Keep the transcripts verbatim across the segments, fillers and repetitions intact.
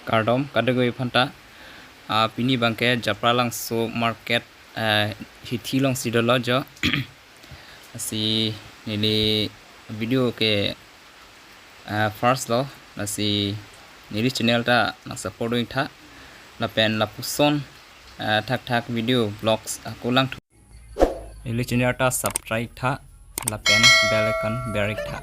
Kardom kadokave aphanta. Ah, pini abangke Japralangso market, ah, hithi alongsi dolo jo. Lasi neli video ke, ah, first lo, lasi neli channel ta nang support dun tha. Lapen lapuson, ah, thakthak video vlogs ako langthu. Neli channel ta subscribe tha, lapen bell icon ber ik tha.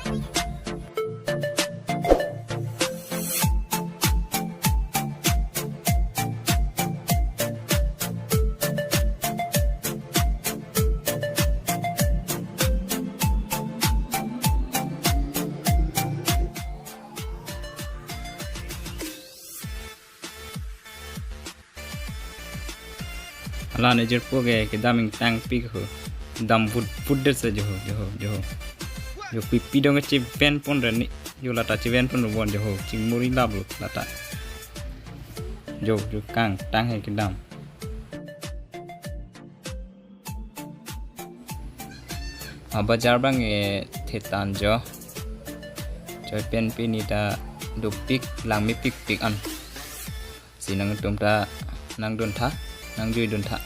Hala ne jirpo ke kedam ingtangpik ho. Dam vut vut det se jo ho, jo ho, jo ho. Jo pipi dong chiven pon reni. Jo lata chiven pon bon jo ho. Chingmuri lablo lata. Jo, jo kangtang he kedam. Ah, bajar abangke thetan jo. Choi pen pini ta dopik langmepikpik an. Si nangtum ta nangdun tha, nangjui dun tha.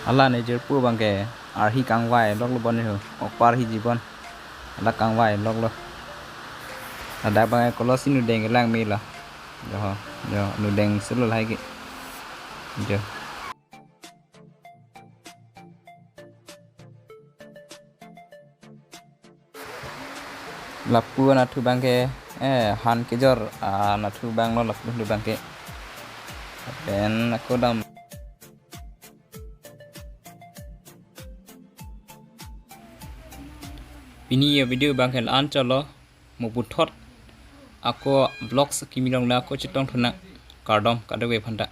Hala ne jirpo abangke arhi kangvai loklo bon jo, okpar hi jibon. Hala kangvai loklo. Ladak abangke kolosi nudeng kelang melo. Jo ho, jo nudeng selo lahai ke. Jo. Lapu anatthu abangke, eh, han kejor, ah, anatthu abanglo lapu anatthu abangke. Pen ako dam. Pini avideo abangke la-an chotlo, mo puthot ako vlogs kimi along le ako chetong thunang, kardom kadokave aphanta.